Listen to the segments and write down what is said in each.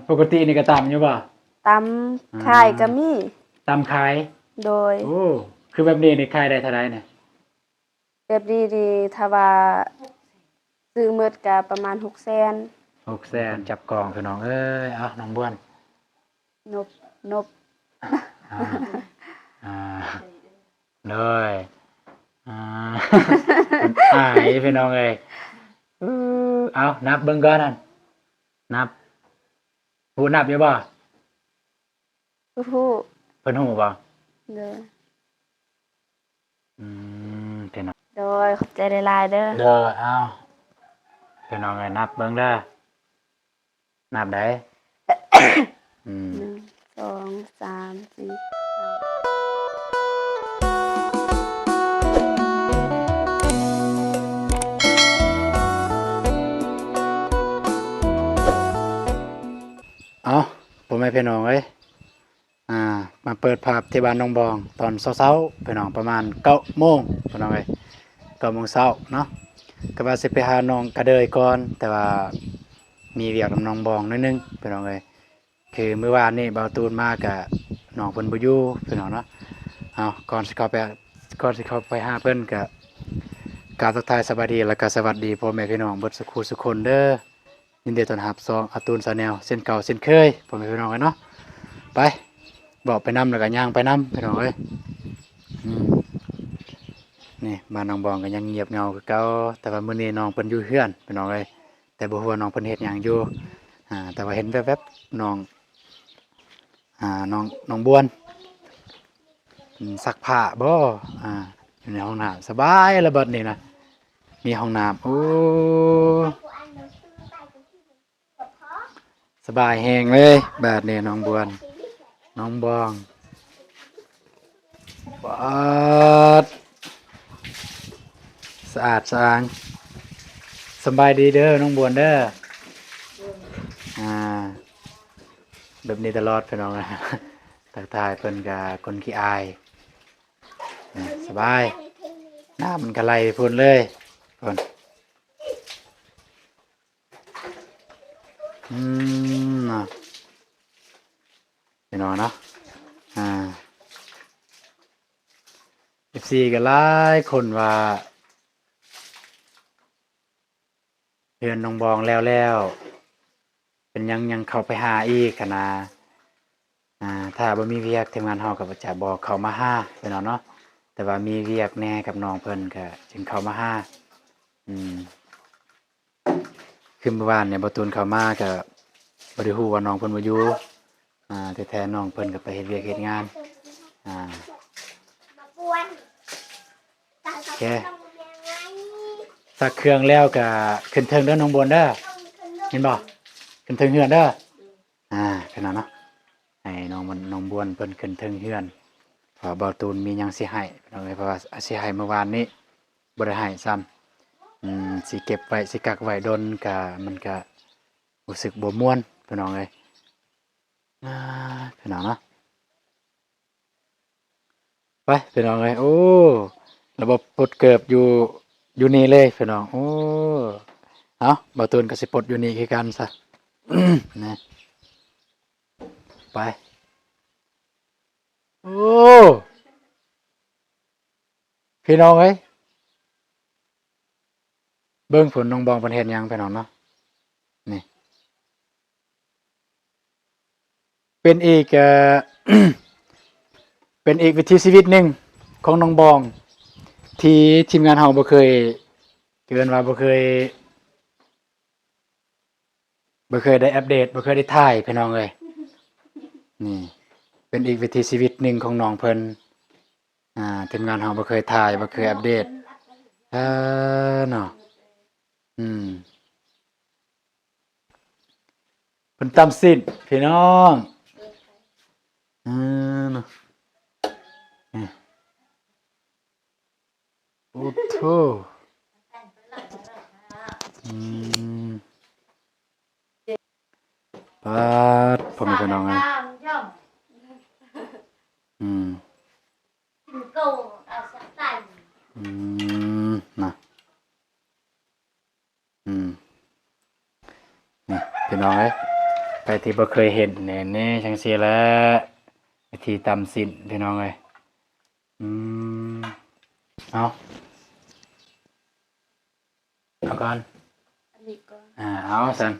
ປົກກະຕິນີ້ກໍຕຳຢູ່ບໍ່? ຕຳ ອ່າ ຂາຍກໍມີ. ຕຳຂາຍ? ໂດຍ. ໂອ້ ຄືແບບນີ້ນີ້ຂາຍໄດ້ເທົ່າໃດນີ້? ແບບນີ້ນີ້ ຖ້າວ່າຊື້ໝົດກໍປະມານຫົກແສນ. ຫົກແສນ ຈັບກອງ ພີ່ນ້ອງເອີຍ. ເອົ້າ ນ້ອງບວນ ນົບ ນົບ ອ່າ ອ່າ ໂດຍ ອ່າ ອາຍ ພີ່ນ້ອງເອີຍ. ເອົ້າ ນັບເບິ່ງກ່ອນນັ້ນ ນັບ ຮູ້ນັບຢູ່ບໍ່? ຮູ້. ເພິ່ນຮູ້ບໍ່? ໂດຍ. ອືມ ພີ່ນ້ອງ ໂດຍ ຂອບໃຈຫຼາຍໆເດີ. ໂດຍ. ເອົ້າ ພີ່ນ້ອງເອີຍ ນັບເບິ່ງເດີ ນັບໄດ້. ອືມ ໜຶ່ງ ສອງ ສາມ ສີ່ ຫ້າ. ເອົ້າ ພໍ່ແມ່ພີ່ນ້ອງເອີຍ ອ່າ ມາເປີດພາບທີ່ບ້ານໜອງບອງຕອນເຊົ້າໆ ພີ່ນ້ອງ ປະມານເກົ້າໂມງ ພີ່ນ້ອງເອີຍ ເກົ້າໂມງເຊົ້າເນາະ. ກໍວ່າຊິໄປຫານ້ອງກະເດີຍກ່ອນ ແຕ່ວ່າມີວຽກນຳໜອງບອງໜ້ອຍໜຶ່ງ ພີ່ນ້ອງເອີຍ. ຄືມື້ວານນີ້ບ່າວຕູນມາກະນ້ອງເພິ່ນບໍ່ຢູ່ ພີ່ນ້ອງເນາະ. ເອົາ ກ່ອນຊິເຂົ້າໄປ ກ່ອນຊິເຂົ້າໄປຫາເພິ່ນ ກະກາບທັກທາຍສະບາຍດີ ແລ້ວກະສະຫວັດດີພໍ່ແມ່ພີ່ນ້ອງເບິດສູ່ຄູ່ສູ່ຄົນເດີ. ຍິນດີຕ້ອນຮັບຊ່ອງອາຕູນ Channel ເຊັ່ນເກົ່າເຊັ່ນເຄີຍ ພໍ່ແມ່ພີ່ນ້ອງເອີຍເນາະ. ໄປ ເວົ້າໄປນຳ ແລ້ວກໍຍ່າງໄປນຳ ພີ່ນ້ອງເອີຍ. ອືມ ນີ້ ບ້ານໜອງບອງກໍຍັງງຽບເຫງົາຄືເກົ່າ ແຕ່ວ່າມື້ນີ້ນ້ອງເພິ່ນຢູ່ເຮືອນ ພີ່ນ້ອງເອີຍ. ແຕ່ບໍ່ຮູ້ວ່ານ້ອງເພິ່ນເຮັດຫຍັງຢູ່ ອ່າ ແຕ່ວ່າເຫັນແວບໆ ນ້ອງ ອ່າ ນ້ອງ ນ້ອງບວນ ອືມ ຊັກຜ້າບໍ ອ່າ ຢູ່ໃນຫ້ອງນ້ຳ. ສະບາຍລະບັດນີ້ນະ ມີຫ້ອງນ້ຳ. ໂອ້ ສະບາຍແຮງເລີຍບາດນີ້ ນ້ອງບວນ ນ້ອງບອງ. ປາດ ສະອາດສະອ້າງ. ສະບາຍດີເດີນ້ອງບວນເດີ. ອ່າ ແບບນີ້ຕະຫຼອດພີ່ນ້ອງ. ທັກທາຍເພິ່ນກະຄົນຂີ້ອາຍ. ສະບາຍ ນ້ຳມັນກະໄຫຼພຸ້ນເລີຍພຸ້ນ. ອືມ ເນາະ ພີ່ນ້ອງເນາະ. ອ່າ ເອັຟຊີກໍຫຼາຍຄົນວ່າ ເຮືອນນ້ອງບອງແລ້ວໆ ເປັນຫຍັງຍັງເຂົ້າໄປຫາອີກຫັ້ນນະ. ອ່າ ຖ້າບໍ່ມີວຽກ ທີມງານເຮົາກໍຈະບໍ່ເຂົ້າມາຫາ ພີ່ນ້ອງເນາະ. ແຕ່ວ່າມີວຽກແດ່ກັບນ້ອງເພິ່ນ ກໍຈຶ່ງເຂົ້າມາຫາ. ອືມ ຄືມື້ວານນີ້ບ່າວຕູນເຂົ້າມາກໍບໍ່ໄດ້ຮູ້ວ່ານ້ອງເພິ່ນບໍ່ຢູ່. ອ່າ ແທ້ໆ ນ້ອງເພິ່ນກໍໄປເຮັດວຽກເຮັດງານ. ອ່າ ໂອເຄ ຊັກເຄື່ອງແລ້ວກໍຂຶ້ນເທິງເດີນ້ອງບວນເດີ. ເຫັນບໍ່? ຂຶ້ນເທິງເຮືອນເດີ. ອ່າ ຂະໜາດເນາະ ໃຫ້ນ້ອງ ນ້ອງບວນເພິ່ນຂຶ້ນເທິງເຮືອນ ເພາະວ່າບ່າວຕູນມີຫຍັງຊິໃຫ້ ພີ່ນ້ອງເອີຍ. ເພາະວ່າຊິໃຫ້ມື້ວານນີ້ບໍ່ໄດ້ໃຫ້ຊ້ຳ. ອືມ ຊິເກັບໄວ້ ຊິກັກໄວ້ດົນກະ ມັນກະຮູ້ສຶກບໍ່ມ່ວນ ພີ່ນ້ອງເອີຍ. ອ່າ ພີ່ນ້ອງເນາະ ໄປພີ່ນ້ອງເອີຍ. ໂອ້ ລະບົບປົດເກີບຢູ່ ຢູ່ນີ້ເລີຍພີ່ນ້ອງ. ໂອ້ ເອົາ ບ່າວຕູນກໍຊິປົດຢູ່ນີ້ຄືກັນຊະ ນະ. ໄປ ໂອ້ ພີ່ນ້ອງເອີຍ ເບິ່ງພຸ້ນ ນ້ອງບອງເພິ່ນເຮັດຫຍັງພີ່ນ້ອງເນາະ. ນີ້ ເປັນອີກ ເອີ ເປັນອີກວິຖີຊີວິດໜຶ່ງຂອງນ້ອງບອງ ທີ່ທີມງານເຮົາບໍ່ເຄີຍ ເອີ້ນວ່າບໍ່ເຄີຍ ບໍ່ເຄີຍໄດ້ອັບເດດ ບໍ່ເຄີຍໄດ້ຖ່າຍພີ່ນ້ອງເອີຍ. ນີ້ເປັນອີກວິຖີຊີວິດໜຶ່ງຂອງນ້ອງເພິ່ນ ອ່າ ທີມງານເຮົາບໍ່ເຄີຍຖ່າຍ ບໍ່ເຄີຍອັບເດດ. ເອີ ເນາະ ອືມ ເພິ່ນຕຳຊີ້ນພີ່ນ້ອງ. ເອີ ເນາະ ນີ້ ໂອ້ໂຫ ອືມ ປາດ ພໍ່ແມ່ພີ່ນ້ອງເອີຍ. ອືມ ອືມ ນະ ອືມ ນີ້ພີ່ນ້ອງເອີຍ ປທີ່ບໍ່ເຄີຍເຫັນແນ່ໆ ຈັ່ງຊີ້ແຫຼະ ວິທີຕຳຊີ້ນ ພີ່ນ້ອງເອີຍ. ອືມ ເອົາ ເອົາກ່ອນ ອັນນີ້ກ່ອນ ອ່າ ເອົາຊັ້ນ.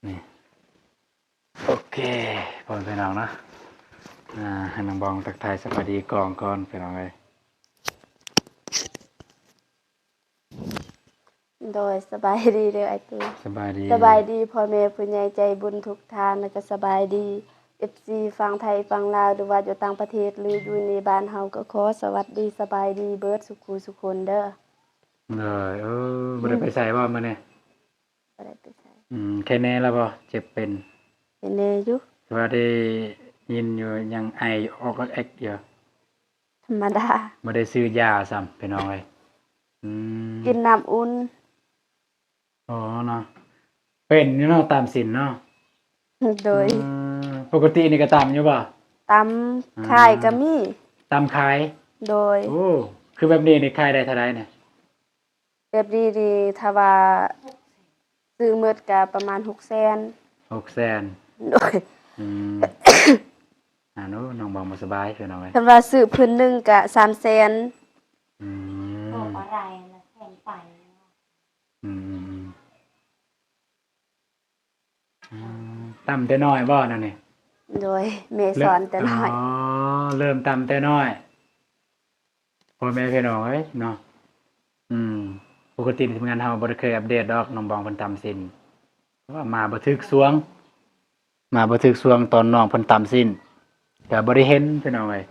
ນີ້ ໂອເຄ ພໍ່ແມ່ພີ່ນ້ອງເນາະ ອ່າ ໃຫ້ນ້ອງບອງທັກທາຍສະບາຍດີກ່ອນ ພີ່ນ້ອງເອີຍ. ໂດຍ ສະບາຍດີເດີອ້າຍຕູ. ສະບາຍດີ ສະບາຍດີພໍ່ແມ່ຜູ້ໃຫຍ່ໃຈບຸນທຸກທ່ານ ແລ້ວກໍສະບາຍດີເອັຟຊີຝັ່ງໄທຝັ່ງລາວ ຫຼືວ່າຢູ່ຕ່າງປະເທດ ຫຼືຢູ່ໃນບ້ານເຮົາ ກໍຂໍສະຫວັດດີສະບາຍດີເບິດສູ່ຄູ່ສູ່ຄົນເດີ. ໂດຍ ເອີ ບໍ່ໄດ້ໄປໃສບໍ່ມື້ນີ້? ບໍ່ໄດ້ໄປໃສ. ອືມ ໄຄແນ່ແລ້ວບໍ່? ເຈັບເປັນ ໄຄແນ່ຢູ່ ແຕ່ວ່າໄດ້ຍິນຢູ່ຍັງໄອອອກແອກຢູ່. ທຳມະດາ ບໍ່ໄດ້ຊື້ຢາຊ້ຳ ພີ່ນ້ອງເອີຍ. ອືມ ກິນນ້ຳອຸ່ນ. ອໍ ເນາະ ເປັນຢູ່ເນາະ ຕຳຊີ້ນເນາະ. ໂດຍ ອືມ ປົກກະຕິນີ້ກໍຕຳຢູ່ບໍ່? ຕຳ ອືມ ຂາຍກໍມີ ຕຳຂາຍ. ໂດຍ ໂອ້ ຄືແບບນີ້ນີ້ຂາຍໄດ້ເທົ່າໃດນີ້? ແບບນີ້ນີ້ ຖ້າວ່າຊື້ໝົດກະປະມານຫົກແສນ. ຫົກແສນ ໂດຍ ອືມ ອາ ໂອ້ ນ້ອງບອງບໍ່ສະບາຍ ພີ່ນ້ອງເອີຍ. ຄັນວ່າຊື້ພື້ນໜຶ່ງກະສາມແສນ. ອືມ ອືມ ອືມ ອືມ ຕຳແຕ່ນ້ອຍບໍ່ນັ້ນນີ້? ໂດຍ ແມ່ສອນແຕ່ນ້ອຍ. ອໍ ເລີ່ມຕຳແຕ່ນ້ອຍ ພໍ່ແມ່ພີ່ນ້ອງເອີຍເນາະ. ອືມ ປົກກະຕິທີມງານເຮົາບໍ່ໄດ້ເຄີຍອັບເດດດອກ ນ້ອງບອງເພິ່ນຕຳຊີ້ນ ເພາະວ່າມາບໍ່ຖືກຊ່ວງ ມາບໍ່ຖືກຊ່ວງຕອນນ້ອງເພິ່ນຕຳຊີ້ນ ກໍບໍ່ໄດ້ເຫັນ ພີ່ນ້ອງເອີຍ.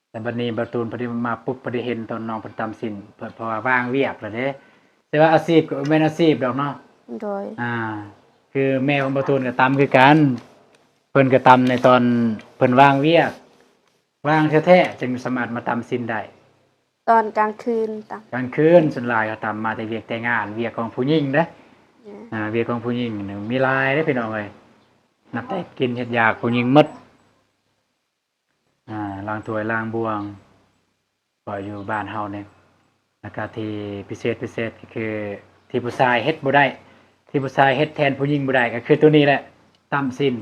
ແຕ່ບັດນີ້ບ່າວຕູນພໍດີມາປຸບ ພໍດີເຫັນຕອນນ້ອງເພິ່ນຕຳຊີ້ນ ເພາະວ່າວ່າງວຽກແລ້ວເດ້. ແຕ່ວ່າອາຊີບກໍແມ່ນອາຊີບດອກເນາະ. ໂດຍ ອ່າ ຄືແມ່ຂອງບ່າວຕູນກໍຕຳຄືກັນ ເພິ່ນກໍຕຳໃນຕອນເພິ່ນວ່າງວຽກ ວ່າງແທ້ໆ ຈຶ່ງສາມາດມາຕຳຊີ້ນໄດ້. ຕອນກາງຄືນຕຳ ກາງຄືນ ສ່ວນຫຼາຍເຂົາຕຳມາແຕ່ວຽກແຕ່ງານ ວຽກຂອງຜູ້ຍິງເດ້. ແມ່ນ ອ່າ ວຽກຂອງຜູ້ຍິງນີ້ມີຫຼາຍເດ້ ພີ່ນ້ອງເອີຍ. ນັບແຕ່ກິນເຮັດຢາກຜູ້ຍິງໝົດ. ອ່າ ລ້າງຖ້ວຍລ້າງບ່ວງ ເພາະຢູ່ບ້ານເຮົານີ້ ແລ້ວກະທີ່ພິເສດ ພິເສດກໍຄືທີ່ຜູ້ຊາຍເຮັດບໍ່ໄດ້ ທີ່ຜູ້ຊາຍເຮັດແທນຜູ້ຍິງບໍ່ໄດ້ ກໍຄືໂຕນີ້ແຫຼະ ຕຳຊີ້ນ.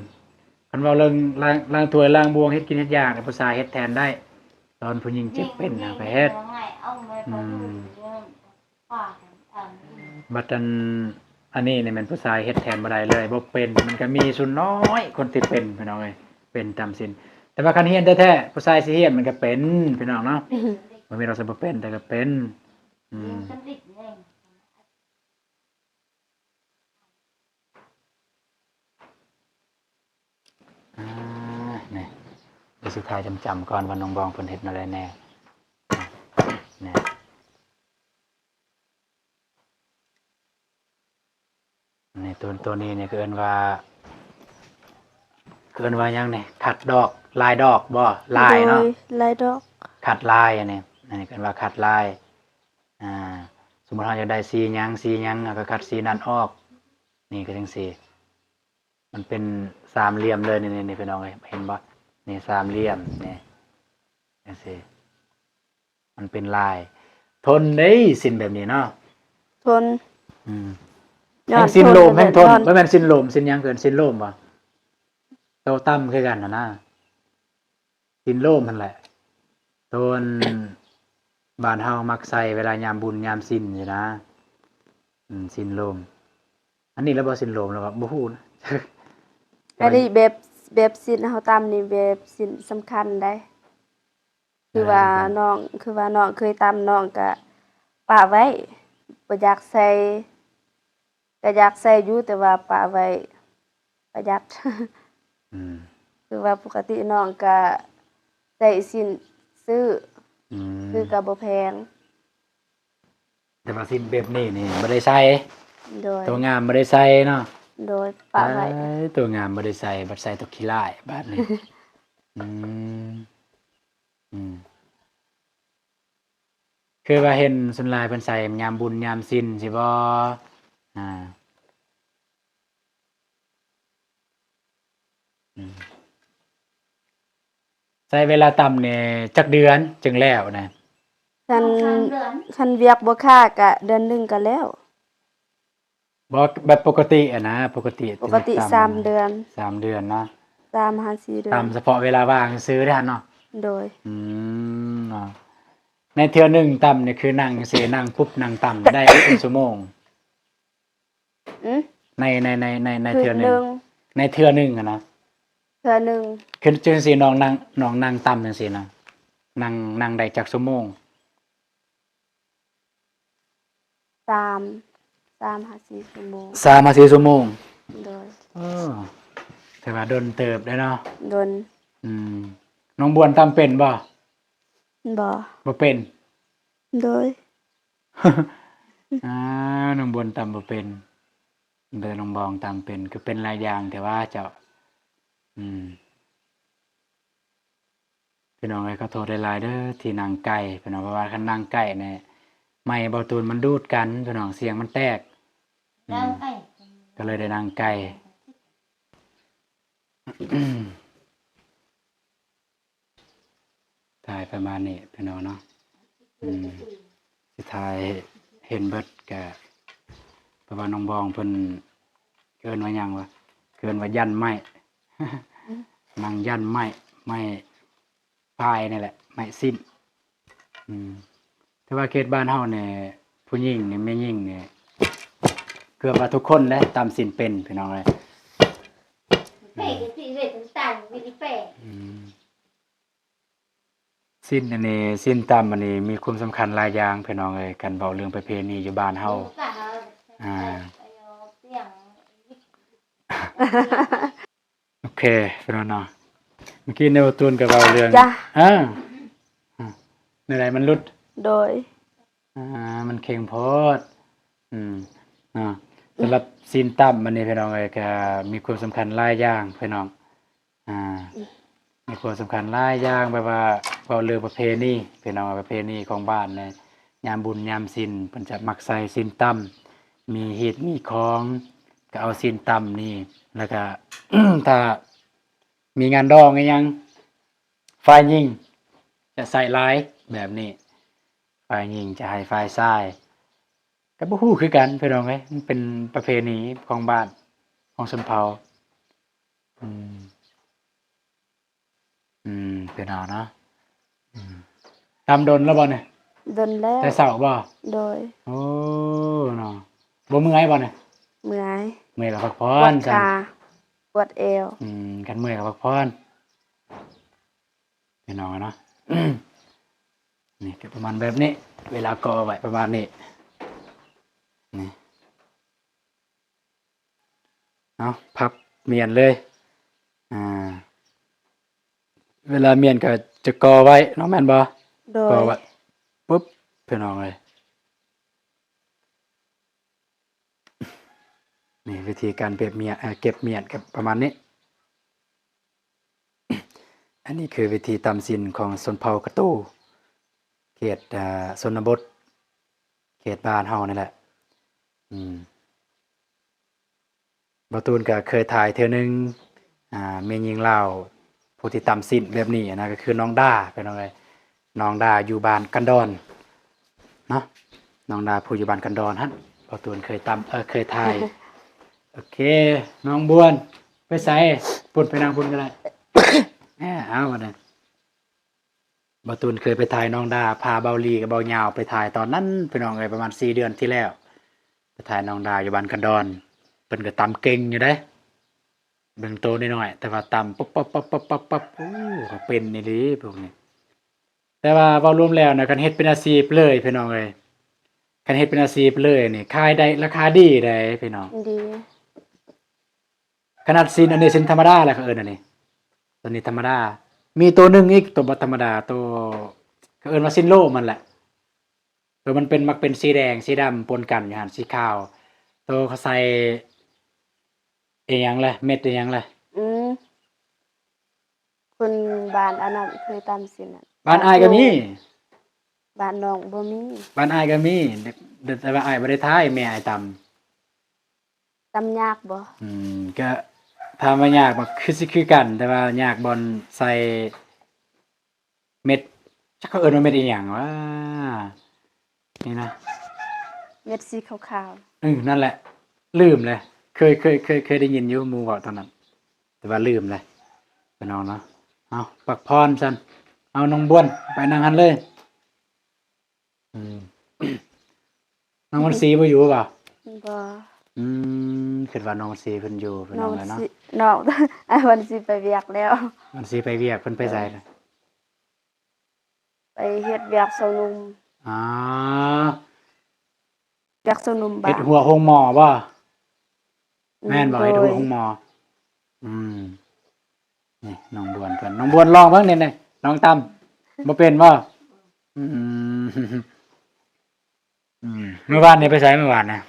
ຄັນເວົ້າເລື່ອງລ້າງ ລ້າງຖ້ວຍລ້າງບ່ວງ ເຮັດກິນເຮັດຢາກ ຜູ້ຊາຍເຮັດແທນໄດ້ ຕອນຜູ້ຍິງເຈັບເປັນນະໄປເຮັດ. ອືມ ບັດອັນ ອັນນີ້ນີ້ແມ່ນຜູ້ຊາຍເຮັດແທນບໍ່ໄດ້ເລີຍ ບໍ່ເປັນ. ມັນກໍມີສ່ວນນ້ອຍຄົນທີ່ເປັນ ພີ່ນ້ອງເອີຍ ເປັນຕຳຊີ້ນ. ແຕ່ວ່າຄັນຮຽນແທ້ໆ ຜູ້ຊາຍຊິຮຽນມັນກໍເປັນ ພີ່ນ້ອງເນາະ. ບໍ່ແມ່ນວ່າຊິບໍ່ເປັນ ແຕ່ກໍເປັນ. ອືມ ອ່າ ນີ້ ດຽວຊິຖ່າຍຈຳໆກ່ອນວ່ານ້ອງບອງເພິ່ນເຮັດແນວໃດແດ່. ນີ້ ນີ້ ໂຕ ໂຕນີ້ນີ້ ເອີ້ນວ່າ ເອີ້ນວ່າຫຍັງນີ້? ຂັດດອກ ລາຍດອກບໍ່? ລາຍເນາະ ໂດຍ ລາຍດອກ ຂັດລາຍ. ອັນນີ້ ອັນນີ້ເອີ້ນວ່າຂັດລາຍ. ອ່າ ສົມມຸດເຮົາຢາກໄດ້ສີຫຍັງ ສີຫຍັງ ເຮົາກໍຂັດສີນັ້ນອອກ. ນີ້ກໍຈັ່ງຊີ້ ມັນເປັນສາມຫຼ່ຽມເລີຍ ນີ້ ນີ້ ພີ່ນ້ອງເອີຍ ເຫັນບໍ່? ນີ້ສາມຫຼ່ຽມ ນີ້ ຈັ່ງຊີ້ ມັນເປັນລາຍ. ທົນເດ້ ສິ້ນແບບນີ້ເນາະ ທົນ. ອືມ ແຮງສິ້ນໂລມ ແຮງທົນ. ບໍ່ແມ່ນສິ້ນໂລມ ສິ້ນຫຍັງເອີ້ນ? ສິ້ນໂລມບໍ່? ໂຕຕ່ຳຄືກັນຫັ້ນນະ. ສິ້ນໂລມຫັ້ນແຫຼະ ໂຕອັນບ້ານເຮົາມັກໃສ່ເວລາຍາມບຸນຍາມສິນຊີ້ນະ. ອືມ ສິ້ນໂລມ. ອັນນີ້ລະບໍ່ ສິ້ນໂລມລະບໍ່ ບໍ່ຮູ້ນະ. ອັນນີ້ແບບ ແບບສິ້ນເຮົາຕຳນີ້ ແບບສິ້ນສຳຄັນໃດ໋. ຄືວ່ານ້ອງ ຄືວ່ານ້ອງເຄີຍຕຳ ນ້ອງກະປະໄວ້ ບໍ່ຢາກໃສ່ ກະຢາກໃສ່ຢູ່ ແຕ່ວ່າປະໄວ້ປະຢັດ. ອືມ ຄືວ່າປົກກະຕິນ້ອງກະໃສ່ສິ້ນຊື້. ອືມ ຊື້ກະບໍ່ແພງ. ແຕ່ວ່າສິ້ນແບບນີ້ນີ້ບໍ່ໄດ້ໃສ່. ໂດຍ ຕົວງາມບໍ່ໄດ້ໃສ່ເນາະ. ໂດຍ ປະໄວ້ ຕົວງາມບໍ່ໄດ້ໃສ່ ບັດໃສ່ຕົວຂີ້ລ້າຍບາດນີ້. ອືມ ອືມ ຄືວ່າເຫັນສ່ວນຫຼາຍເພິ່ນໃສ່ຍາມບຸນຍາມສິນຊີ້ບໍ່? ອ່າ ອືມ ໃຊ້ເວລາຕຳນີ້ຈັກເດືອນຈຶ່ງແລ້ວນະ? ຄັນ ສອງສາມເດືອນ ຄັນວຽກບໍ່ຄ້າກະເດືອນໜຶ່ງກະແລ້ວ. ບໍ່ ແບບປົກກະຕິຫັ້ນນະ ປົກກະຕິ ປົກກະຕິ ຕຳ ສາມເດືອນ ສາມເດືອນເນາະ ສາມຫາສີ່ເດືອນ ຕຳສະເພາະເວລາວ່າງຊື່ໆເດ້ຫັ້ນເນາະ. ໂດຍ. ອືມ ເນາະ ໃນເທື່ອໜຶ່ງຕຳນີ້ຄືນັ່ງຈັ່ງຊີ້ ນັ່ງປຸບນັ່ງຕຳໄດ້ເປັນຊົ່ວໂມງ? ອືມ ໃນ ໃນ ໃນ ໃນ ໃນເທື່ອໜຶ່ງ ໃນເທື່ອໜຶ່ງຫັ້ນນະ ເທື່ອໜຶ່ງ ຄືຈັ່ງຊີ້ ນ້ອງນັ່ງ ນ້ອງນັ່ງຕຳຈັ່ງຊີ້ນະ ນັ່ງ ນັ່ງໄດ້ຈັກຊົ່ວໂມງ? ສາມ ສາມຫາສີ່ຊົ່ວໂມງ ສາມຫາສີ່ຊົ່ວໂມງ. ໂດຍ. ເອີ ຖືວ່າດົນເຕີບເດ້ເນາະ. ດົນ. ອືມ ນ້ອງບວນຕຳເປັນບໍ່? ບໍ່ ບໍ່ເປັນ. ໂດຍ. ອ້າວ ນ້ອງບວນຕຳບໍ່ເປັນ ແຕ່ນ້ອງບອງຕຳເປັນ ຄືເປັນຫຼາຍຢ່າງແທ້ວ່າເຈົ້າ. ອືມ ພີ່ນ້ອງເອີຍ ຂໍໂທດຫຼາຍໆເດີທີ່ນັ່ງໃກ້ ພີ່ນ້ອງ ເພາະວ່າຄັນນັ່ງໃກ້ນີ້ ໄມເບົາຕູນມັນດູດກັນ ພີ່ນ້ອງ ສຽງມັນແຕກ. ອືມ ກະເລີຍໄດ້ນັ່ງໃກ້. ຖ່າຍປະມານນີ້ພີ່ນ້ອງເນາະ. ອືມ ຊິຖ່າຍເຫັນເບິດກະ ເພາະວ່ານ້ອງບອງເພິ່ນເອີ້ນວ່າຫຍັງວະ ເອີ້ນວ່າຢ້ານໄມ້ ອືມ ນັ່ງຢ້ານໄມ້ ໄມ້ພາຍນີ້ແຫຼະ ໄມ້ສິ້ນ. ອືມ ແຕ່ວ່າເຂດບ້ານເຮົານີ້ ຜູ້ຍິງນີ້ ແມ່ຍິງນີ້ ເກືອບວ່າທຸກຄົນແຫຼະ ຕຳສິ້ນເປັນ ພີ່ນ້ອງເອີຍ. ເປັນກະຊິເຮັດນ້ຳຕານມີແປ້ງ. ອືມ ສິ້ນອັນນີ້ ສິ້ນຕຳອັນນີ້ມີຄວາມສຳຄັນຫຼາຍຢ່າງ ພີ່ນ້ອງເອີຍ ຄັນເວົ້າເລື່ອງປະເພນີຢູ່ບ້ານເຮົາ. ອືມ ອ່າ ໂອເຄ ພີ່ນ້ອງເນາະ ເມື່ອກີ້ນີ້ບ່າວຕູນກໍເວົ້າເລື່ອງ ຈ້າ ອ່າ ແນວໃດມັນຫຼຸດ? ໂດຍ. ອ່າ ມັນເຄັ່ງໂພດ. ອືມ ເນາະ ສຳລັບຊີ້ນຕຳອັນນີ້ ພີ່ນ້ອງເອີຍ ກໍມີຄວາມສຳຄັນຫຼາຍຢ່າງ ພີ່ນ້ອງ. ອ່າ ມີຄວາມສຳຄັນຫຼາຍຢ່າງ ແບບວ່າເວົ້າເລື່ອງປະເພນີ ພີ່ນ້ອງ ປະເພນີຂອງບ້ານນີ້ ຍາມບຸນຍາມສິນເພິ່ນຈະມັກໃສ່ຊີ້ນຕຳ ມີຮີດມີຄອງ ກໍເອົາຊີ້ນຕຳນີ້ ແລ້ວກໍ ຖ້າມີງານດອງອີ່ຫຍັງ ຝ່າຍຍິງຈະໃສ່ຫຼາຍແບບນີ້ ຝ່າຍຍິງຈະໃຫ້ຝ່າຍຊາຍ ກໍບໍ່ຮູ້ຄືກັນ ພີ່ນ້ອງເອີຍ ມັນເປັນປະເພນີຂອງບ້ານຂອງຊົນເຜົ່າ. ອືມ ອືມ ເປັນເອົາເນາະ. ອືມ ຕຳດົນແລ້ວບໍ່ນີ້? ດົນແລ້ວ. ແຕ່ເຊົ້າບໍ່? ໂດຍ. ໂອ້ ເນາະ ບໍ່ເມື່ອຍບໍ່ນີ້? ເມື່ອຍ. ເມື່ອຍກໍພັກຜ່ອນ ປວດຂາ ປວດແອວ. ອືມ ຄັນເມື່ອຍກໍພັກຜ່ອນ ພີ່ນ້ອງເນາະ. ນີ້ກໍປະມານແບບນີ້ ເວລາກໍໄວ້ປະມານນີ້ ນີ້ ເອົາ ພັບມ້ຽນເລີຍ. ອ່າ ເວລາມ້ຽນກໍຈະກໍໄວ້ເນາະ ແມ່ນບໍ່? ໂດຍ. ກໍໄວ້ປຶບ ພີ່ນ້ອງເອີຍ ນີ້ວິທີການເກັບມ້ຽນ ເກັບມ້ຽນກໍປະມານນີ້. ອັນນີ້ຄືວິທີຕຳສິ້ນຂອງຊົນເຜົ່າກະຕູ ເຂດ ອ່າ ຊົນນະບົດ ເຂດບ້ານເຮົານີ້ແຫຼະ. ອືມ ບ່າວຕູນກໍເຄີຍຖ່າຍເທື່ອໜຶ່ງ ອ່າ ແມ່ຍິງລາວຜູ້ທີ່ຕຳສິ້ນແບບນີ້ນະ ກໍຄືນ້ອງດາ ພີ່ນ້ອງເອີຍ. ນ້ອງດາຢູ່ບ້ານກັນດອນເນາະ ນ້ອງດາຜູ້ຢູ່ບ້ານກັນດອນຫັ້ນ ບ່າວຕູນເຄີຍຕຳ ເອີ ເຄີຍຖ່າຍ. ໂອເຄ ນ້ອງບວນໄປໃສ? ພຸ້ນ ໄປນັ່ງພຸ້ນກໍໄດ້. ເອົາ ບັດນີ້ ບ່າວຕູນເຄີຍໄປຖ່າຍນ້ອງດາ ພາເບົາຫຼີກັບເບົາຍາວໄປຖ່າຍຕອນນັ້ນ ພີ່ນ້ອງເອີຍ ປະມານສີ່ເດືອນທີ່ແລ້ວ ໄປຖ່າຍນ້ອງດາຢູ່ບ້ານກັນດອນ. ເພິ່ນກໍຕຳເກັ່ງຢູ່ເດ້ ເບິ່ງໂຕນ້ອຍໆ ແຕ່ວ່າຕຳປັບໆໆໆ ໂອ້ ເປັນອີ່ຫຼີພວກນີ້. ແຕ່ວ່າເວົ້າລວມແລ້ວນະ ຄັນເຮັດເປັນອາຊີບເລີຍ ພີ່ນ້ອງເອີຍ ຄັນເຮັດເປັນອາຊີບເລີຍນີ້ ຂາຍໄດ້ລາຄາດີໃດ໋ ພີ່ນ້ອງ. ດີ. ຂະໜາດສິ້ນ ອັນນີ້ສິ້ນທຳມະດາແຫຼະ ເຂົາເອີ້ນອັນນີ້ ຕົວນີ້ທຳມະດາ. ມີໂຕໜຶ່ງອີກ ໂຕບໍ່ທຳມະດາ ໂຕ ເຂົາເອີ້ນວ່າສິ້ນໂລມັນແຫຼະ ໂຕມັນເປັນ ມັກເປັນສີແດງ ສີດຳປົນກັນຢູ່ຫັ້ນ ສີຂາວ ໂຕເຂົາໃສ່ ອີ່ຫຍັງລະ ເມັດອີ່ຫຍັງລະ? ອືມ ຄົນບ້ານອັນນັ້ນເຄີຍຕຳຊີ້ນນະ. ບ້ານອ້າຍກໍມີ. ບ້ານນ້ອງບໍ່ມີ. ບ້ານອ້າຍກໍມີ ແຕ່ ແຕ່ວ່າອ້າຍບໍ່ໄດ້ຖ່າຍ ແມ່ອ້າຍຕຳ. ຕຳຍາກບໍ່? ອືມ ກໍຖາມວ່າຍາກບໍ່? ຄືຊິຄືກັນ ແຕ່ວ່າຍາກບ່ອນໃສ່ ເມັດ ຈັກເຂົາເອີ້ນວ່າເມັດອີ່ຫຍັງຫວາ ນີ້ນະ ເມັດສີຂາວໆ ເອີ ນັ້ນແຫຼະ ລືມແລ້ວ ເຄີຍ ເຄີຍ ເຄີຍ ເຄີຍໄດ້ຍິນຢູ່ ໝູ່ເວົ້າຕອນນັ້ນ ແຕ່ວ່າລືມແລ້ວ ພີ່ນ້ອງເນາະ. ເອົາ ພັກຜ່ອນຊັ້ນ ເອົາ ນ້ອງບວນ ໄປນັ່ງຫັ້ນເລີຍ. ອືມ ນ້ອງວັນສີບໍ່ຢູ່ບໍ່? ບໍ່ ອືມ ຄິດວ່ານ້ອງວັນສີເພິ່ນຢູ່ ພີ່ນ້ອງເອີຍເນາະ ນ້ອງ ນ້ອງ ອ້າຍວັນສີໄປວຽກແລ້ວ ວັນສີໄປວຽກ ເພິ່ນໄປໃສລະ? ໄປເຮັດວຽກຊາວໜຸ່ມ ອໍ ວຽກຊາວໜຸ່ມ ເຮັດຫົວໂຮງໝໍບໍ່? ແມ່ນບໍ່? ອືມ ເຮັດຫົວໂຮງໝໍ ອືມ ນີ້ນ້ອງບວນເພິ່ນ ນ້ອງບວນລອງເບິ່ງນີ້ ນ້ອງຕຳບໍ່ເປັນບໍ່? ອືມ ອືມ ມື້ວານນີ້ໄປໃສ? ມື້ວານນະ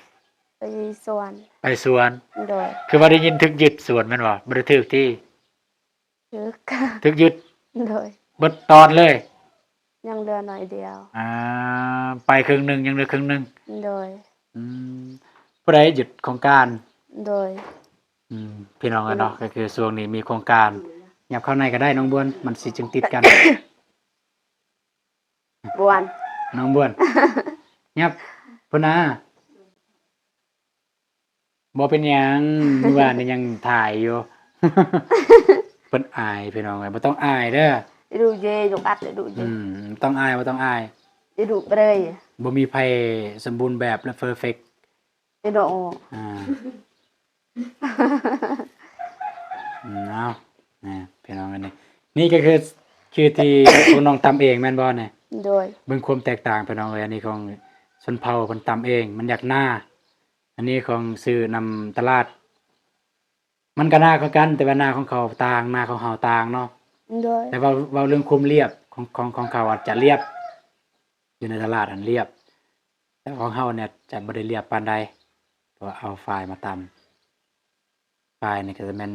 ໄປສວນ ໄປສວນ ໂດຍ ຄືວ່າໄດ້ຍິນຖືກຍຶດສວນແມ່ນບໍ່? ບໍ່ໄດ້ຖືກຕິ? ຖືກ ຖືກຍຶດ ໂດຍ ເບິດຕອນເລີຍ ຍັງເຫຼືອໜ້ອຍດຽວ ອ່າ ໄປເຄິ່ງໜຶ່ງ ຍັງເຫຼືອເຄິ່ງໜຶ່ງ ໂດຍ ອືມ ຜູ້ໃດຍຶດຂອງການ? ໂດຍ ອືມ ພີ່ນ້ອງເອີຍເນາະ ກໍຄືຊ່ວງນີ້ມີໂຄງການ ຫຍັບເຂົ້າໃນກໍໄດ້ນ້ອງບວນ ມັນຊິຈຶ່ງຕິດກັນ ບວນ ນ້ອງບວນ ຫຍັບພຸ້ນນາ ບໍ່ເປັນຫຍັງ ມື້ວານນີ້ຍັງຖ່າຍຢູ່ ເພິ່ນອາຍ ພີ່ນ້ອງເອີຍ ບໍ່ຕ້ອງອາຍເດີ ດຸເຢ ຍົກອັດເລີຍດຸເຢ ອືມ ບໍ່ຕ້ອງອາຍ ບໍ່ຕ້ອງອາຍ ດຸເບຣຍ ບໍ່ມີໃຜສົມບູນແບບ ແລະ ເພີເຟັກ ເອໂດະ ອ່າ ອືມ ເອົາ ນະ ພີ່ນ້ອງ ອັນນີ້ ນີ້ກໍຄື ຄືທີ່ພວກນ້ອງຕຳເອງແມ່ນບໍ່ນີ້? ໂດຍ ເບິ່ງຄວາມແຕກຕ່າງ ພີ່ນ້ອງເອີຍ ອັນນີ້ຂອງຊົນເຜົ່າເພິ່ນຕຳເອງ ມັນຢາກໜາ ອັນນີ້ຂອງຊື້ນຳຕະຫຼາດ ມັນກໍໜາຄືກັນ ແຕ່ວ່າໜາຂອງເຂົາຕ່າງ ໜາຂອງເຮົາຕ່າງເນາະ ໂດຍ ແຕ່ເວົ້າ ເວົ້າເລື່ອງຄວາມລຽບຂອງ ຂອງ ຂອງເຂົາອາດຈະລຽບ ຢູ່ໃນຕະຫຼາດຫັ້ນລຽບ ແຕ່ຂອງເຮົານີ້ຈະບໍ່ໄດ້ລຽບປານໃດ ເພາະວ່າເອົາຝ້າຍມາຕຳ ຝ້າຍນີ້ກໍຈະແມ່ນ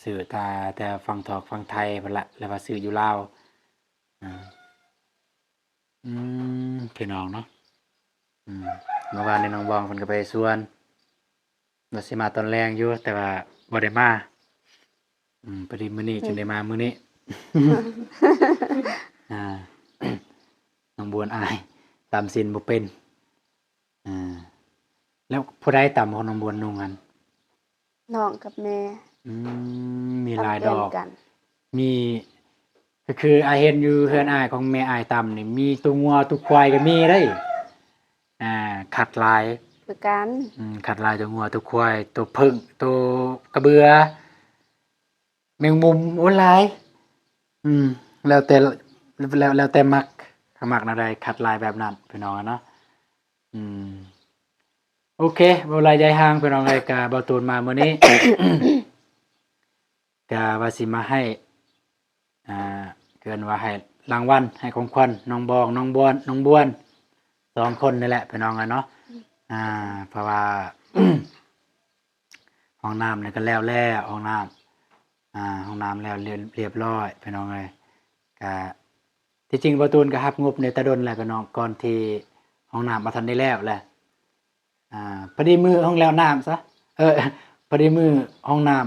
ຊື້ຕາ ແຕ່ຝັ່ງທອກຝັ່ງໄທພຸ້ນລະ ຫຼືວ່າຊື້ຢູ່ລາວ ອາ ອືມ ພີ່ນ້ອງເນາະ ອືມ ເມື່ອວານນີ້ນ້ອງບອງເພິ່ນກໍໄປສວນ ວ່າຊິມາຕອນແລງຢູ່ ແຕ່ວ່າບໍ່ໄດ້ມາ ອືມ ພໍດີມື້ນີ້ ອືມ ຈຶ່ງໄດ້ມາມື້ນີ້ ອ່າ ນ້ອງບວນອາຍ ຕຳຊີ້ນບໍ່ເປັນ ອ່າ ແລ້ວຜູ້ໃດຕຳຂອງນ້ອງບວນນຸ່ງຫັ້ນ? ນ້ອງກັບແມ່ ອືມ ມີຫຼາຍດອກ ມີ ກໍຄືອ້າຍເຫັນຢູ່ເຮືອນອ້າຍ ຂອງແມ່ອ້າຍຕຳນີ້ ມີຕົວງົວຕົວຄວາຍກໍມີເດ້ ອ່າ ຄັດຫຼາຍຄືກັນ ອືມ ຄັດຫຼາຍ ຕົວງົວຕົວຄວາຍ ຕົວເຜິ້ງ ຕົວກະເບືອ ແມງມຸມ ໂອ້ ຫຼາຍ ອືມ ແລ້ວແຕ່ ແລ້ວ ແລ້ວແຕ່ມັກ ມັກແນວໃດ ຄັດຫຼາຍແບບນັ້ນ ພີ່ນ້ອງເນາະ ອືມ ໂອເຄ ບໍ່ຫຼາຍໃຫຍ່ຫ່າງ ພີ່ນ້ອງເອີຍ ກະເບົາຕູນມາມື້ນີ້ ກະວ່າຊິມາໃຫ້ ອ່າ ເອີ້ນວ່າໃຫ້ລາງວັນ ໃຫ້ຂອງຂວັນນ້ອງບອງ ນ້ອງບວນ ນ້ອງບວນ ສອງຄົນນີ້ແຫຼະ ພີ່ນ້ອງເອີຍເນາະ ອ່າ ເພາະວ່າ ຫ້ອງນ້ຳນີ້ກໍແລ້ວແລ້ວ ຫ້ອງນ້ຳ ອ່າ ຫ້ອງນ້ຳແລ້ວ ລຽບ ລຽບຮ້ອຍ ພີ່ນ້ອງເອີຍ ກະ ທີ່ຈິງເບົາຕູນກໍຮັບງົບນີ້ແຕ່ດົນແລ້ວ ພີ່ນ້ອງ ກ່ອນທີ່ຫ້ອງນ້ຳບໍ່ທັນໄດ້ແລ້ວແຫຼະ ອ່າ ພໍດີມື້ຫ້ອງແລ້ວນ້ຳຊະ ເອີ ພໍດີມື້ຫ້ອງນ້ຳ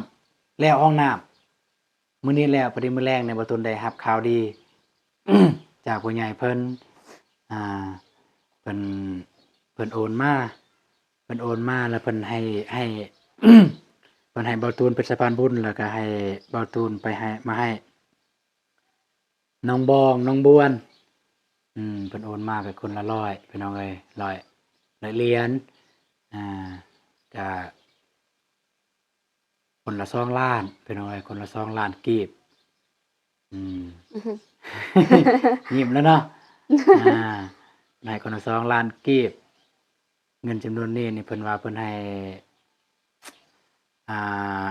ແລ້ວຫ້ອງນ້ຳ ມື້ນີ້ແລ້ວ ພໍດີມື້ແລງນີ້ເບົາຕູນໄດ້ຮັບຂ່າວດີ ຈາກຜູ້ໃຫຍ່ເພິ່ນ ອ່າ ເພິ່ນ ເພິ່ນໂອນມາ ເພິ່ນໂອນມາ ແລ້ວເພິ່ນໃຫ້ ໃຫ້ ເພິ່ນໃຫ້ເບົາຕູນເປັນສະພານບຸນ ແລ້ວກໍໃຫ້ເບົາຕູນໄປໃຫ້ ມາໃຫ້ນ້ອງບອງ ນ້ອງບວນ ອືມ ເພິ່ນໂອນມາກໍຄົນລະຮ້ອຍ ພີ່ນ້ອງເອີຍ ຮ້ອຍ ຮ້ອຍຫຼຽນ ອ່າ ກະ ຄົນລະສອງລ້ານ ພີ່ນ້ອງເອີຍ ຄົນລະສອງລ້ານກີບ ອືມ ຍິ້ມແລ້ວເນາະ ອ່າ ໃຫ້ຄົນລະສອງລ້ານກີບ ເງິນຈຳນວນນີ້ນີ້ ເພິ່ນວ່າເພິ່ນໃຫ້ ອ່າ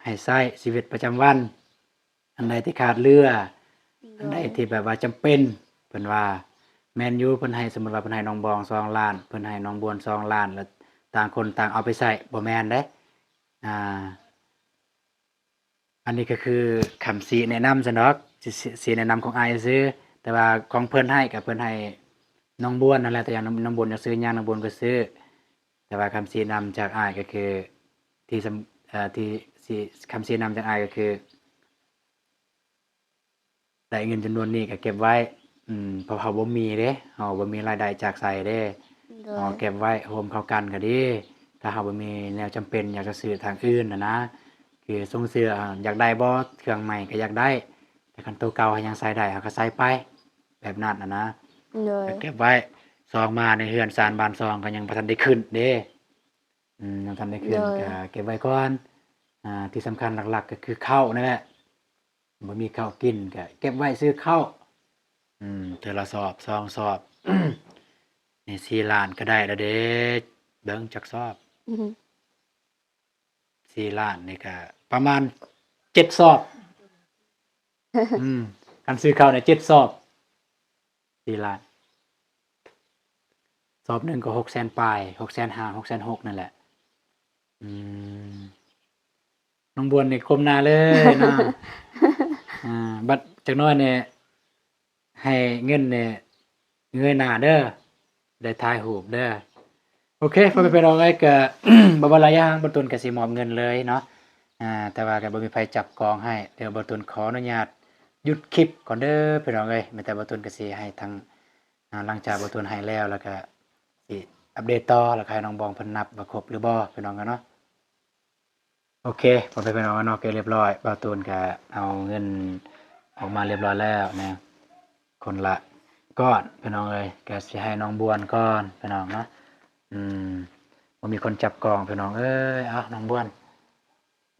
ໃຫ້ໃຊ້ຊີວິດປະຈຳວັນ ອັນໃດທີ່ຂາດເຫຼືອ ໂດຍ ອັນໃດທີ່ແບບວ່າຈຳເປັນ ເພິ່ນວ່າ ແມ່ນຢູ່ ເພິ່ນໃຫ້ ສົມມຸດວ່າເພິ່ນໃຫ້ນ້ອງບອງສອງລ້ານ ເພິ່ນໃຫ້ນ້ອງບວນສອງລ້ານ ແລ້ວຕ່າງຄົນຕ່າງເອົາໄປໃຊ້ ບໍ່ແມ່ນເດ້ ອ່າ ອັນນີ້ກໍຄືຄຳຊີ້ແນະນຳຊັ້ນດອກ ຊີ້ ຊີ້ແນະນຳຂອງອ້າຍຊື່ ແຕ່ວ່າຂອງເພິ່ນໃຫ້ກໍເພິ່ນໃຫ້ນ້ອງບວນນັ້ນແຫຼະ ແຕ່ຢ່າງນ້ອງ ນ້ອງບວນຢາກຊື້ຫຍັງ ນ້ອງບວນກໍຊື້ ແຕ່ວ່າຄຳຊີ້ນຳຈາກອ້າຍກໍຄື ທີ່ສຳ ເອີ ທີ່ຊີ້ ຄຳຊີ້ນຳຈາກອ້າຍກໍຄື ໄດ້ເງິນຈຳນວນນີ້ກໍເກັບໄວ້ ອືມ ເພາະເຮົາບໍ່ມີເດ້ ເຮົາບໍ່ມີລາຍໄດ້ຈາກໃສເດ້ ໂດຍ ເຮົາເກັບໄວ້ໂຮມເຂົ້າກັນກໍດີ. ຖ້າເຮົາບໍ່ມີແນວຈຳເປັນ ຢາກຈະຊື້ທາງອື່ນນະນະ ຄືຊົງເສື້ອ ອາ ຢາກໄດ້ບໍ່ ເຄື່ອງໃໝ່ກໍຢາກໄດ້ ແຕ່ຄັນໂຕເກົ່າເຮົາຍັງໃຊ້ໄດ້ ເຮົາກໍໃຊ້ໄປ ແບບນັ້ນນະນະ ໂດຍ ກໍເກັບໄວ້. ສອງມາໃນເຮືອນຊານບ້ານຊ່ອງກໍຍັງບໍ່ທັນໄດ້ຂຶ້ນເດ້ ອືມ ຍັງບໍ່ທັນໄດ້ຂຶ້ນ ໂດຍ ກໍເກັບໄວ້ກ່ອນ. ອາ ທີ່ສຳຄັນຫຼັກໆກໍຄືເຂົ້ານັ້ນແຫຼະ ບໍ່ມີເຂົ້າກິນກໍເກັບໄວ້ຊື້ເຂົ້າ ອືມ ເທື່ອລະສອບສອງສອບ ນີ້ສີ່ລ້ານກໍໄດ້ແລ້ວເດ້ ເບິ່ງຈັກສອບ ອືມ ສີ່ລ້ານນີ້ກໍປະມານເຈັດສອບ ອືມ ຄັນຊື້ເຂົ້ານີ້ເຈັດສອບ ສີ່ລ້ານ ສອບໜຶ່ງກໍຫົກແສນປາຍ ຫົກແສນຫ້າ ຫົກແສນຫົກນັ້ນແຫຼະ. ອືມ ນ້ອງບວນນີ້ກົ້ມໜ້າເລີຍເນາະ ອ່າ ບັດຈັກໜ້ອຍນີ້ໃຫ້ເງິນນີ້ເງີຍໜ້າເດີ ໄດ້ຖ່າຍຮູບເດີ. ໂອເຄ ພໍ່ແມ່ພີ່ນ້ອງເອີຍ ກໍບໍ່ວ່າຫຼາຍຢ່າງ ບ່າວຕຸນກໍຊິມອບເງິນເລີຍເນາະ ອ່າ ແຕ່ວ່າກໍບໍ່ມີໃຜຈັບກອງໃຫ້ ດຽວບ່າວຕຸນຂໍອະນຸຍາດຢຸດຄລິບກ່ອນເດີພີ່ນ້ອງເອີຍ. ແມ່ນແຕ່ບ່າວຕຸນກໍຊິໃຫ້ທາງ ອ່າ ຫຼັງຈາກບ່າວຕຸນໃຫ້ແລ້ວ ແລ້ວກໍຊິອັບເດດຕໍ່ ແລ້ວກໍໃຫ້ນ້ອງບອງເພິ່ນນັບວ່າຄົບຫຼືບໍ່ ພີ່ນ້ອງເນາະ. ໂອເຄ ພໍ່ແມ່ພີ່ນ້ອງເນາະ ກໍຮຽບຮ້ອຍ ບ່າວຕູນກໍເອົາເງິນອອກມາຮຽບຮ້ອຍແລ້ວນະ ຄົນລະກ້ອນ ພີ່ນ້ອງເອີຍ. ກໍຊິໃຫ້ນ້ອງບວນກ່ອນ ພີ່ນ້ອງເນາະ ອືມ ບໍ່ມີຄົນຈັບກອງ ພີ່ນ້ອງເອີຍ. ເອົາ ນ້ອງບວນ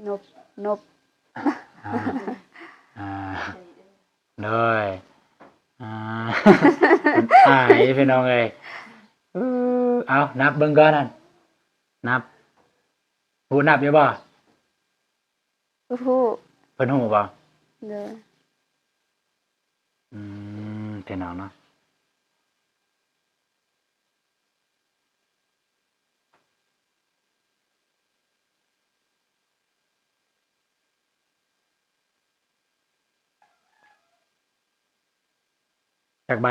ນົບ ນົບ ອ່າ ອ່າ ໂດຍ ອ່າ ອາຍ ພີ່ນ້ອງເອີຍ. ເອີ ເອົາ ນັບເບິ່ງກ່ອນນັ້ນ ນັບ ຮູ້ນັບຢູ່ບໍ່? ຮູ້ ເພິ່ນຮູ້ບໍ່? ໂດຍ ອືມ ເພິ່ນເອົາເນາະ ຈັກໃບ?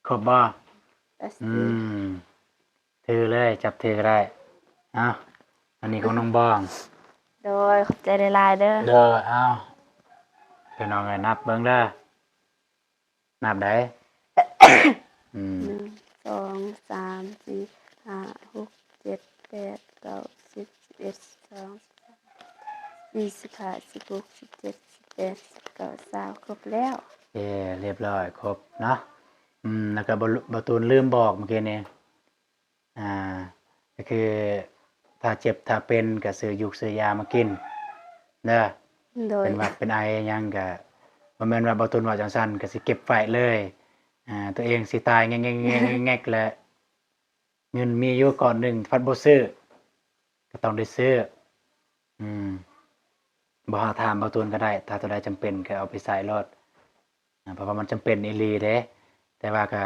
ຄົບບໍ່? ອືມ ຖືເລີຍ ຈັບຖືກໍໄດ້. ເອົາ ອັນນີ້ຂອງນ້ອງບອງ. ໂດຍ ຂອບໃຈຫຼາຍໆເດີ. ໂດຍ ເອົາ ພີ່ນ້ອງເອີຍ ນັບເບິ່ງເດີ ນັບໄດ້. ອືມ ໜຶ່ງ ສອງ ສາມ ສີ່ ຫ້າ ຫົກ ເຈັດ ແປດ ເກົ້າ ສິບ ສິບເອັດ ສິບສອງ ສິບສາມ ສິບສີ່ ສິບຫ້າ ສິບຫົກ ສິບເຈັດ ສິບແປດ ສິບເກົ້າ ຊາວ ຄົບແລ້ວ. ເອີ ຮຽບຮ້ອຍ ຄົບເນາະ. ອືມ ແລ້ວກໍ ບ່າວຕູນລືມບອກເມື່ອກີ້ນີ້ ອ່າ ກໍຄືຖ້າເຈັບຖ້າເປັນກໍຊື້ຢູກຊື້ຢາມາກິນເດີ. ໂດຍ ເປັນຫວັດເປັນໄອຫຍັງກໍ ບໍ່ແມ່ນວ່າບ່າວຕູນເວົ້າຈັ່ງຊັ້ນກໍຊິເກັບໄວ້ເລີຍ ອ່າ ຕົວເອງຊິຕາຍແງກໆໆໆແລ້ວ ເງິນມີຢູ່ກ້ອນໜຶ່ງພັດບໍ່ຊື້ ກໍຕ້ອງໄດ້ຊື້. ອືມ ບໍ່ຫາຖາມບ່າວຕູນກໍໄດ້ ຖ້າຕົວໃດຈຳເປັນກໍເອົາໄປໃຊ້ໂລດ ເພາະວ່າມັນຈຳເປັນອີ່ຫຼີເດ້. ແຕ່ວ່າກໍ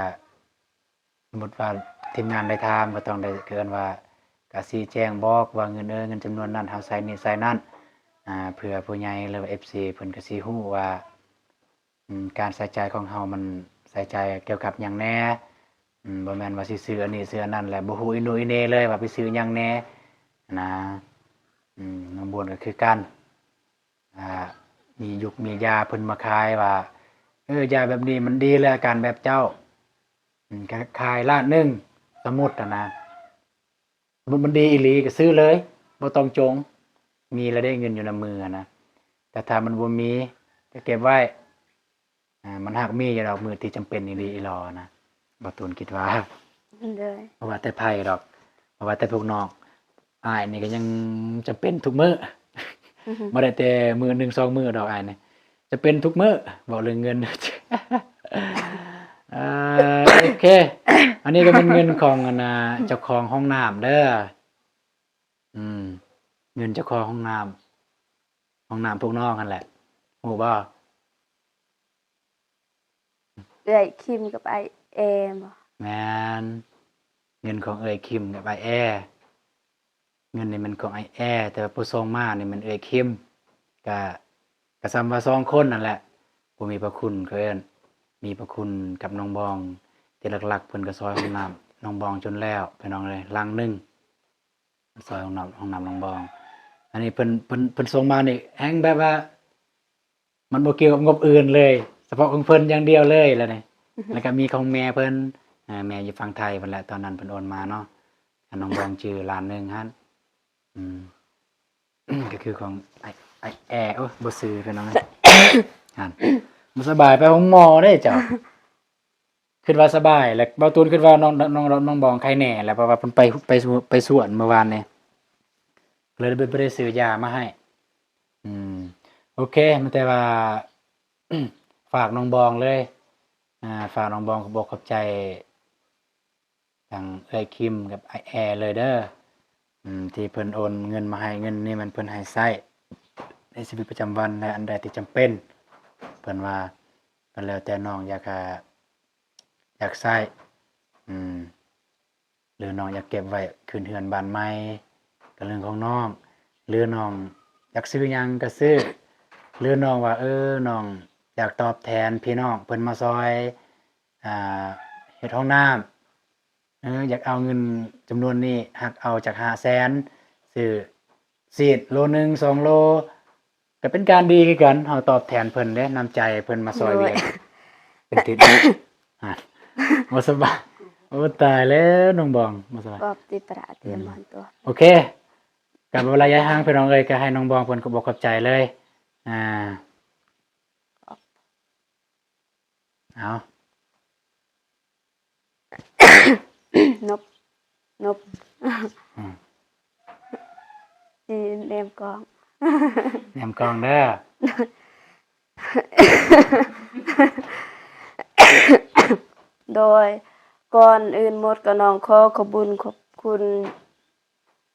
ສົມມຸດວ່າທີມງານໄດ້ຖາມ ກໍຕ້ອງໄດ້ ເອີ້ນວ່າ ກະຊີ້ແຈງບອກວ່າ ເງິນເອີ ເງິນຈຳນວນນັ້ນ ເຮົາໃຊ້ນີ້ໃຊ້ນັ້ນ ອ່າ ເພື່ອຜູ້ໃຫຍ່ ຫຼືວ່າ ເອັຟຊີ ເພິ່ນກະຊິຮູ້ວ່າ ອືມ ການໃຊ້ຈ່າຍຂອງເຮົາມັນໃຊ້ຈ່າຍກ່ຽວກັບຫຍັງແດ່. ອືມ ບໍ່ແມ່ນວ່າຊິຊື້ອັນນີ້ຊື້ອັນນັ້ນ ແລ້ວບໍ່ຮູ້ອີ່ໜູອີ່ເໜເລີຍວ່າໄປຊື້ຫຍັງແດ່ນະ. ອືມ ນ້ອງບວນກໍຄືກັນ ອ່າ ມີຢູກມີຢາເພິ່ນມາຂາຍວ່າ ເອີ ຢາແບບນີ້ມັນດີເລີຍ ອາການແບບເຈົ້າ ອືມ ຂາຍລ້ານໜຶ່ງ ສົມມຸດຫັ້ນນະ ສົມມຸດມັນດີອີ່ຫຼີກໍຊື້ເລີຍ ບໍ່ຕ້ອງຈົງ ມີແລ້ວເດ້ ເງິນຢູ່ໃນມືຫັ້ນນະ. ແຕ່ຖ້າມັນບໍ່ມີກໍເກັບໄວ້ ອ່າ ມັນຫາກມີຢູ່ດອກ ມື້ທີ່ຈຳເປັນອີ່ຫຼີອີ່ຫຼໍນະ ບ່າວຕູນຄິດວ່າ. ໂດຍ ບໍ່ວ່າແຕ່ໃຜດອກ ບໍ່ວ່າແຕ່ພວກນ້ອງ ອ້າຍນີ້ກໍຍັງຈຳເປັນທຸກມື້ ບໍ່ໄດ້ແຕ່ມື້ໜຶ່ງສອງມື້ດອກ ອ້າຍນີ້ຈຳເປັນທຸກມື້ ເວົ້າເລື່ອງເງິນ. ເອີ ໂອເຄ ອັນນີ້ກໍແມ່ນເງິນຂອງ ອັນນ່າ ເຈົ້າຂອງຫ້ອງນ້ຳເດີ. ອືມ ເງິນເຈົ້າຂອງຫ້ອງນ້ຳ ຫ້ອງນ້ຳພວກນ້ອງຫັ້ນແຫຼະ ຮູ້ບໍ່? ເອື້ອຍຄິມກັບອ້າຍແອບໍ? ແມ່ນ ເງິນຂອງເອື້ອຍຄິມກັບອ້າຍແອ. ເງິນນີ້ແມ່ນຂອງອ້າຍແອ ແຕ່ວ່າຜູ້ສົ່ງມານີ້ແມ່ນເອື້ອຍຄິມ. ກະ ກະສ່ຳວ່າສອງຄົນນັ້ນແຫຼະ ຜູ້ມີພະຄຸນ ເຂົາເອີ້ນ ມີພະຄຸນກັບນ້ອງບອງ ແຕ່ຫຼັກໆເພິ່ນກໍຊ່ອຍຫ້ອງນ້ຳນ້ອງບອງຈົນແລ້ວ ພີ່ນ້ອງເອີຍ ຫຼັງໜຶ່ງ ຊ່ອຍຫ້ອງນ້ຳ ຫ້ອງນ້ຳນ້ອງບອງ. ອັນນີ້ເພິ່ນ ເພິ່ນ ເພິ່ນສົ່ງມານີ້ແຮ່ງແບບວ່າ ມັນບໍ່ກ່ຽວກັບງົບອື່ນເລີຍ ສະເພາະຂອງເພິ່ນຢ່າງດຽວເລີຍລະນີ້. ແລ້ວກໍມີຂອງແມ່ເພິ່ນ ອ່າ ແມ່ຢູ່ຝັ່ງໄທເພິ່ນແຫຼະ ຕອນນັ້ນເພິ່ນໂອນມາເນາະ ອັນນ້ອງບອງຈື່ລ້ານໜຶ່ງຫັ້ນ. ອືມ ກໍຄືຂອງອ້າຍ ອ້າຍແອ ໂອ້ຍ ບໍ່ຊື່ພີ່ນ້ອງ ຫັ້ນ ບໍ່ສະບາຍ ໄປໂຮງໝໍເດ້ເຈົ້າ. ຄິດວ່າສະບາຍ ແລ້ວເບົາຕູນຄິດວ່ານ້ອງ ນ້ອງ ນ້ອງບອງໄຄແນ່ແຫຼະ ເພາະວ່າເພິ່ນໄປ ໄປສວນ ໄປສວນມື້ວານນີ້ ເລີຍບໍ່ໄດ້ຊື້ຢາມາໃຫ້. ອືມ ໂອເຄ ມີແຕ່ວ່າ ຝາກນ້ອງບອງເລີຍ ອ່າ ຝາກນ້ອງບອງຂອບອົກຂອບໃຈ ທາງເອື້ອຍຄິມກັບອ້າຍແອເລີຍເດີ ອືມ ທີ່ເພິ່ນໂອນເງິນມາໃຫ້ ເງິນນີ້ມັນເພິ່ນໃຫ້ໃຊ້ໃນຊີວິດປະຈຳວັນ ແລະ ອັນໃດທີ່ຈຳເປັນ ເພິ່ນວ່າ ກໍແລ້ວແຕ່ນ້ອງຢາກ ຢາກໃຊ້ ອືມ ຫຼືນ້ອງຢາກເກັບໄວ້ຂຶ້ນເຮືອນບ້ານໃໝ່ ກໍເລື່ອງຂອງນ້ອງ ຫຼືນ້ອງຢາກຊື້ຫຍັງກໍຊື້ ຫຼືນ້ອງວ່າ ເອີ ນ້ອງຢາກຕອບແທນພີ່ນ້ອງເພິ່ນມາຊ່ອຍ ອ່າ ເຮັດຫ້ອງນ້ຳ ເອີ ຢາກເອົາເງິນຈຳນວນນີ້ ຫາກເອົາຈັກຫ້າແສນ ຊື້ ສີດໂລໜຶ່ງ ສອງໂລ ກໍເປັນການດີຄືກັນ ເຮົາຕອບແທນເພິ່ນເດ້ ນ້ຳໃຈເພິ່ນມາຊ່ອຍວຽກ ໂດຍ ເປັນທິດ ອາ ບໍ່ສະບາຍ. ໂອ້ ຕາຍແລ້ວນ້ອງບອງ ບໍ່ສະບາຍ ກອບຕິປະຕິ ອືມ ມອນຕົວ ໂອເຄ ກໍບໍ່ຫຼາຍຍາຍຫ່າງພີ່ນ້ອງເອີຍ ກໍໃຫ້ນ້ອງບອງເພິ່ນຂອບອົກຂອບໃຈເລີຍ ອ່າ ເອົາ ນົບ ນົບ ອືມ ຊິແນມກ້ອງ ແນມກ້ອງເດີ. ໂດຍ ກ່ອນອື່ນໝົດກໍນ້ອງຂໍຂອບບຸນຂອບຄຸນ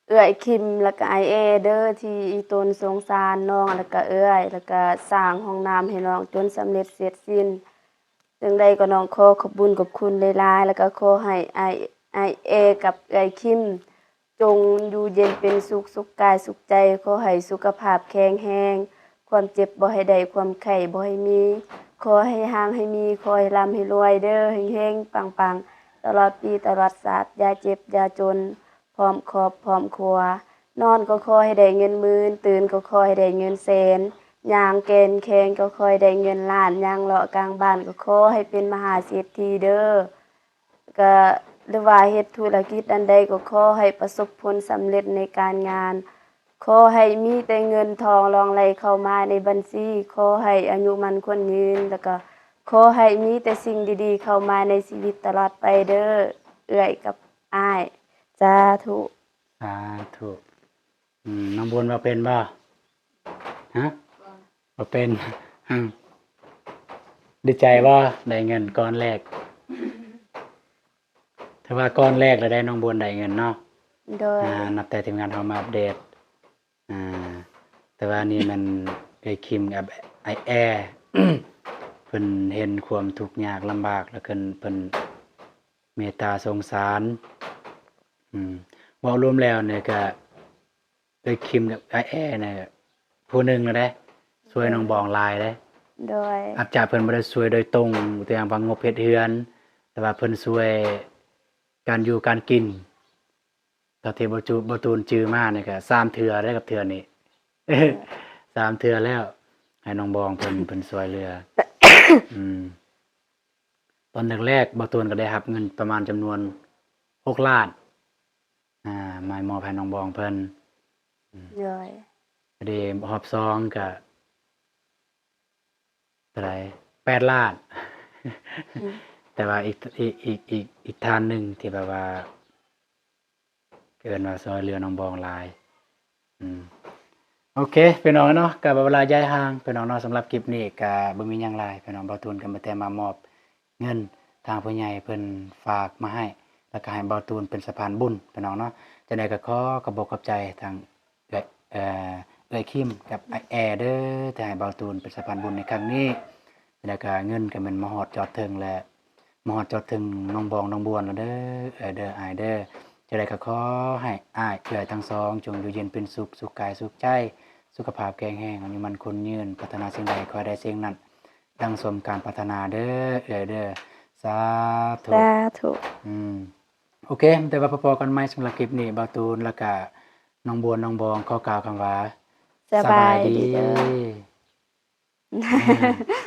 ເອື້ອຍຄິມ ແລ້ວກະອ້າຍແອເດີ ທີ່ອີ່ຕົນສົງສານນ້ອງ ແລ້ວກະເອື້ອຍ ແລ້ວກະສ້າງຫ້ອງນ້ຳໃຫ້ນ້ອງຈົນສຳເລັດເສັດສິ້ນ. ຈັ່ງໃດກໍນ້ອງຂໍຂອບບຸນຂອບຄຸນຫຼາຍໆ ແລ້ວກະຂໍໃຫ້ອ້າຍ ອ້າຍແອກັບເອື້ອຍຄິມ ຈົ່ງຢູ່ເຢັນເປັນສຸກ ສຸກກາຍສຸກໃຈ, ຂໍໃຫ້ສຸຂະພາບແຂງແຮງ, ຄວາມເຈັບບໍ່ໃຫ້ໄດ້, ຄວາມໄຂ້ບໍ່ໃຫ້ມີ, ຂໍໃຫ້ຮັ່ງໃຫ້ມີ, ຂໍໃຫ້ລ່ຳໃຫ້ລວຍເດີ, ເຮັງໆ ປັງໆ ຕະຫຼອດປີຕະຫຼອດຊາດ, ຢ່າເຈັບຢ່າຈົນ. ພ້ອມຄອບພ້ອມຄົວ, ນອນກໍຂໍໃຫ້ໄດ້ເງິນໝື່ນ, ຕື່ນກໍຂໍໃຫ້ໄດ້ເງິນແສນ, ຍ່າງແກ່ນແຂງກໍຂໍໃຫ້ໄດ້ເງິນລ້ານ, ຍ່າງເລາະກາງບ້ານກໍຂໍໃຫ້ເປັນມະຫາເສດຖີເດີ. ກະ ຫຼືວ່າເຮັດທຸລະກິດອັນໃດກໍຂໍໃຫ້ປະສົບຜົນສຳເລັດໃນການງານ, ຂໍໃຫ້ມີແຕ່ເງິນທອງຫຼອງໄຫຼເຂົ້າມາໃນບັນຊີ, ຂໍໃຫ້ອາຍຸໝັ້ນຂວັນຍືນ, ແລ້ວກໍຂໍໃຫ້ມີແຕ່ສິ່ງດີໆເຂົ້າມາໃນຊີວິດຕະຫຼອດໄປເດີ ເອື້ອຍກັບອ້າຍ. ສາທຸ ສາທຸ. ອືມ ນ້ອງບຸນເວົ້າເປັນບໍ່? ຮະ? ບໍ່ເປັນ. ອືມ ດີໃຈບໍ່? ໄດ້ເງິນກ້ອນແລກ. ຖືວ່າກ້ອນແລກແລ້ວໄດ໋ ນ້ອງບຸນໄດ້ເງິນເນາະ. ໂດຍ ອ່າ ນັບແຕ່ທີມງານເຮົາມາອັບເດດ. ອ່າ ແຕ່ວ່ານີ້ແມ່ນເອື້ອຍຄິມກັບອ້າຍແອ ເພິ່ນເຫັນຄວາມທຸກຍາກລຳບາກ ແລ້ວເພິ່ນ ເພິ່ນເມດຕາສົງສານ. ອືມ ເວົ້າລວມແລ້ວນີ້ກະ ເອື້ອຍຄິມກັບອ້າຍແອນີ້ຜູ້ໜຶ່ງແລ້ວເດ້ ຊ່ວຍນ້ອງບອງຫຼາຍເດ້. ໂດຍ ອາດຈະເພິ່ນບໍ່ໄດ້ຊ່ວຍໂດຍຕົງ ຕົວຢ່າງວ່າງົບເຮັດເຮືອນ ແຕ່ວ່າເພິ່ນຊ່ວຍການຢູ່ການກິນ. ເທົ່າທີ່ບໍ່ຈູ ບໍ່ຕູນຈື່ ມານີ້ກະສາມເທື່ອແລ້ວກັບເທື່ອນີ້ ສາມເທື່ອແລ້ວ ໃຫ້ນ້ອງບອງເພິ່ນ ເພິ່ນຊ່ວຍເຫຼືອ. ອືມ ຕອນແລກໆ ບ່າວຕູນກໍໄດ້ຮັບເງິນປະມານຈຳນວນຫົກລ້ານ ອ່າ ມາມອບໃຫ້ນ້ອງບອງເພິ່ນ. ອືມ ໂດຍ ພໍດີຮອບສອງກະເທົ່າໃດ ແປດລ້ານ. ອືມ ແຕ່ວ່າອີກ ອີກ ອີກ ອີກ ອີກທ່ານໜຶ່ງທີ່ແບບວ່າ ເອີ້ນວ່າຊ່ວຍເຫຼືອນ້ອງບອງຫຼາຍ. ອືມ ໂອເຄ ພີ່ນ້ອງເນາະ ກະເວລາຍ້າຍຫ່າງ ພີ່ນ້ອງເນາະ. ສຳລັບຄລິບນີ້ກະບໍ່ມີຫຍັງຫຼາຍ ພີ່ນ້ອງ. ບ່າວຕູນກະມາແຕ່ມາມອບເງິນ ທາງຜູ້ໃຫຍ່ເພິ່ນຝາກມາໃຫ້ ແລ້ວກະໃຫ້ບ່າວຕູນເປັນສະພານບຸນ ພີ່ນ້ອງເນາະ. ຈັ່ງໃດກະຂໍຂອບອົກຂອບໃຈທາງ ເອື້ອຍ ເອີ ເອື້ອຍຄິມກັບອ້າຍແອເດີ ທີ່ໃຫ້ບ່າວຕູນເປັນສະພານບຸນໃນຄັ້ງນີ້. ແລ້ວກະເງິນກະແມ່ນມາຮອດຈອດເຖິງແລ້ວ ມາຮອດຈອດເຖິງນ້ອງບອງນ້ອງບວນແລ້ວເດີ ເອື້ອຍເດີ ອ້າຍເດີ. ຈັ່ງໃດກະຂໍໃຫ້ອ້າຍເອື້ອຍທັງສອງ ຈົ່ງຢູ່ເຢັນເປັນສຸກ ສຸກກາຍສຸກໃຈ ສຸຂະພາບແຂງແຮງ ອາຍຸໝັ້ນຂວັນຍືນ ປາດຖະໜາສິ່ງໃດຂໍໃຫ້ໄດ້ສິ່ງນັ້ນ ດັ່ງສົມການປາດຖະໜາເດີ ເອື້ອຍເດີ. ສາທຸ ສາທຸ. ອືມ ໂອເຄ ແຕ່ວ່າພໍ້ກັນໃໝ່ ສຳລັບຄລິບນີ້ ບ່າວຕູນ ແລ້ວກະນ້ອງບວນ ນ້ອງບອງ ຂໍກ່າວຄຳວ່າ ສະບາຍດີ ສະບາຍດີເດີ. ແມ່ນ